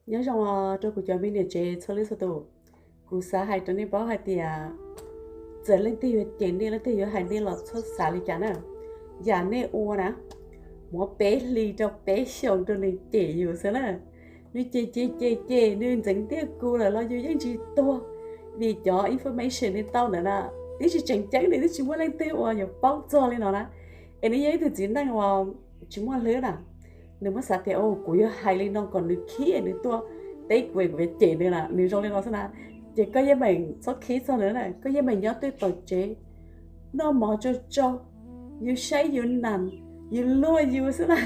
Nyob zoo rau kuv cov me niam tsev txhua leej txhua tus. Kuv xav hais rau nej paub hais tias txawm leej twg yuav cem nej, leej twg yuav hais nej los txhob xav li cas na. Yam nej ua na, muab peb hlis rau peb xyoos rau nws cem yus xwb na. Nws cem cem cem cem nws ntxeev tiaj kuv lawm los yus yeej tsis tuag, vim cov information nws tau ntawd na, twb tsis tseem ceeb, nws twb tsis muaj leej twg uas yuav paub txog li no na. Es nws yog ib tug txiv neej uas tsis muaj hlwb na, nws muab xav tias kuv yuav hais li no kom nws khib nws tuaj teb kuv es kuv yuav cem nws na, nws zoo li no xwb na. Ces koj yeej meem txhob khib txog nws na, koj yeej meem nyob twj tom tsev, noj mov tsau tsau, yus saib yus nam, yus luag yus xwb na.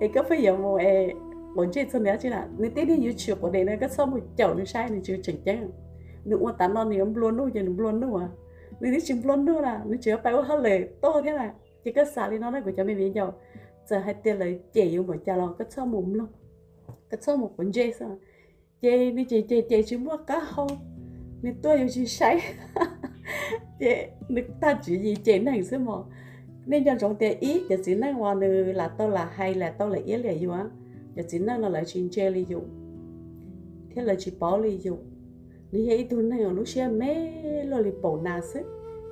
Es koj pheej yuav mus es quav ntsej txog nws dab tsi na, nws tib neeg yuav tshwm quav dej na, koj txhob mus caum nws saib, nws tsis tseem ceeb. Nws ua tav no nws yuav nplua nuj ces nws nplua nuj, nws twb tsis nplua nuj na, nws tseem yuav pais ua hauj lwm tuaj thiab na. Ces koj xav li no na kuv cov me viv ncaus, txawm hais tias lawv cem yus npaum cas los koj txhob mus mloog, koj txhob mus quav ntsej xwb. Ces nws cem cem cem tsis muaj qab hau, nws tuaj yus tsis saib, ces nws tag tswv yim cem neeg xwb mog. Nej nco ntsoov tias ib cov txiv neej uas nws lam tau lam hais lam tau lam iab liam yus, cov txiv neej no lawv tsis ntse li yus thiab lawv tsis paub li yus. Nws yog ib tug neeg uas lub siab me luaj li paum nas xwb,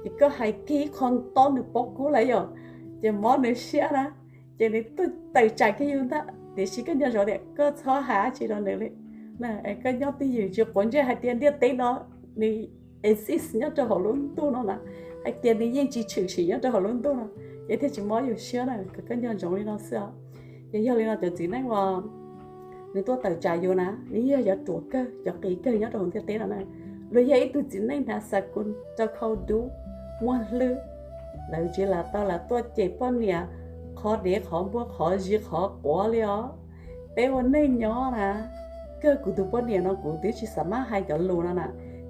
ces koj hais kiag ib qho ntaub nws paub kub lawm yom, ces mob nws siab na, ces nws tuaj tawm tsam kiag yus ntag. Tiam sis koj nco ntsoov tias koj txhob hais dab tsi rau nws li. Koj nyob twj ywm tsis quav ntsej hais tias ntiaj teb no nws exist nyob rau hauv lub ntuj no na, hais tias nws yeej tsis tshwm sim nyob rau hauv lub ntuj no, ces thiaj tsis mob yus siab na. Kom koj nco ntsoov li no xwb os. Ces yog li no cov txiv neej uas nws tuaj tawm tsam yus na, nws yog cov ruam kawg, cov qis kawg nyob rau hauv ntiaj teb no na. Luag yog ib tug txiv neej hnav xa kus rau khau dub, muaj hlwb, lawv tsis lam tau lam tuaj cem poj niam qhov dev qhov npua qhov zis qhov quav li os. Peb ua neej nyob na, kawg kuv tus poj niam no kuv twb tsis xav maj hais cov lus no na,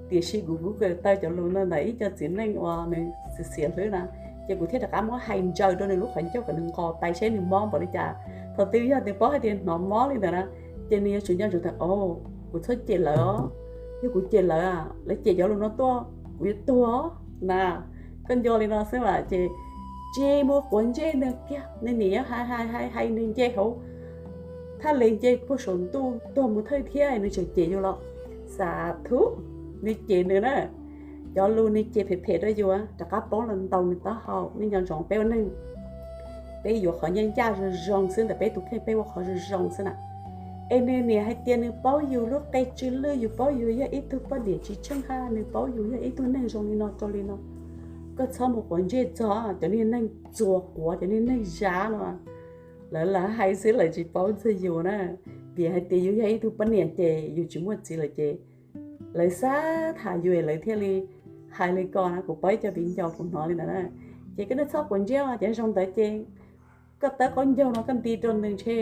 tiam sis kuv kuj kawm tau cov lus no ntawm ib co txiv neej uas nws xiam xiam hlwb na, ces kuv thiaj rov qab muab hais ntsaws rau nws lub qhov ncauj kom nws nqos pais seb nws mob npaum li cas. Thaum twg yog nws paub hais tias hnov mob li ntawd na, ces nws yuav tsum nco ntsoov tias, o, kuv txhob cem lawv os, yog kuv cem lawv, lawv cem cov lus no tuaj kuv yuav tuag na. Koj nco li no xwb mas ces tsis mus quav ntsej nws kiag, nws nim yuav hais hais hais hais nws nce hauv thaj le nce puag saum ntuj tuag mus thawj thiab nws tseem cem yus los xav thuv, nws cem nws na. Cov lus nws cem phem phem rau yus rov qab poob los ntaus nws taub hau. Nej nco ntsoov peb ua neeg, peb yuav qhov ncaj ncaj zoo zoo xwb ntawm peb tus kheej, peb ua qhov zoo zoo xwb na. Es nws niam hais tias nws paub yus lub qe tsw lwj, yus paub yus yog ib tug poj niam tsis tsheej haj, nws paub yus yog ib tug neeg zoo li no rau li no. Koj txhob mus quav ntsej txog cov niag neeg txuas quav, cov niag neeg zab no. Lawv lam hais xwb, lawv tsis paub txog yus na. Vim hais tias yus yog ib tug poj niam ces yus tsis muaj txiv lawm ces lawv xav tham yus es lawv thiaj li hais li ko na. Kuv paub ib co viv ncaus kuv hnov li ntawd na. Ces koj nej txhob quav ntsej os, cov zoo ntawd ces koj tawb qaub ncaug no koj nti rau nws ntshe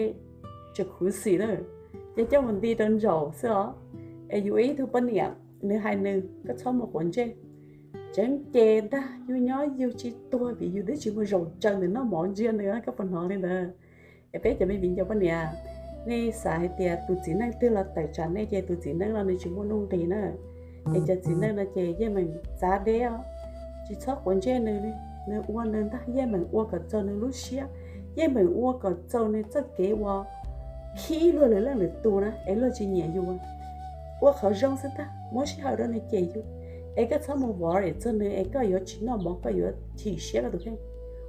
tseem khuv xim na, ces coj mus nti rau ntsaum xwb os. Es yus ib tug poj niam, nws hais nws, koj txhob mus quav ntsej. Tseem ces ntag, yus nyob yus tsis tuag vim yus twb tsis mus zaum tsaws nws noj mov ntsia nws, koj puas hnov li ntawd? Es peb cov me viv ncaus poj niam, nej xav hais tias tus txiv neej twg los tawm tsam nej ces tus txiv neej no nws tsis muaj nuj nqis na. Es cov txiv neej no ces yeej meem txav deb os, tsis txhob quav ntsej nws li. Nws ua nws ntag, yeej meem ua kom txaus nws lub siab, yeej meem ua kom txaus nws txoj kev uas khib luag lwm leej lwm tus na es luag tsis nyiam yus. Ua qhov zoo xwb ntag, muab sij hawm rau nws cem yus. Es koj txhob mus worry txog nws es koj yuav tsis noj mov, koj yuav chim siab koj tus kheej.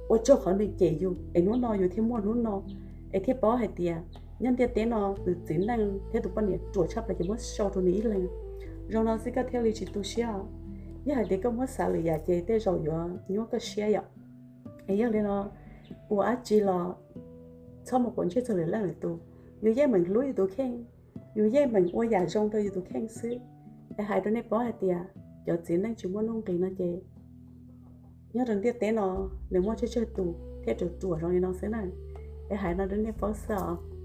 Ua tsaug qhov nws cem yus es hnub no yus thiaj muaj hnub no, es thiaj paub hais tias nyob ntiaj teb no tus txiv neej thiab tus poj niam ruam tshaj plaws ces muab sau rau nws ib leeg. Zoo no xwb koj thiaj li tsis tu siab. Yog hais tias koj muab xav lwm yam ces tej zaum yuav nyuaj koj siab yom. Es yog li no, ua dab tsi los txhob mus quav ntsej txog lwm leej lwm tus. Yus yeej meem hlub yus tus kheej, yus yeej meem ua yam zoo rau yus tus kheej xwb. Es hais rau nej paub hais tias cov txiv neej tsis muaj nuj nqis no ces nyob rau ntiaj teb no nws muaj tsawg tsawg tus thiaj ruam ruam zoo li no xwb na. Es hais no rau nej paub xwb os.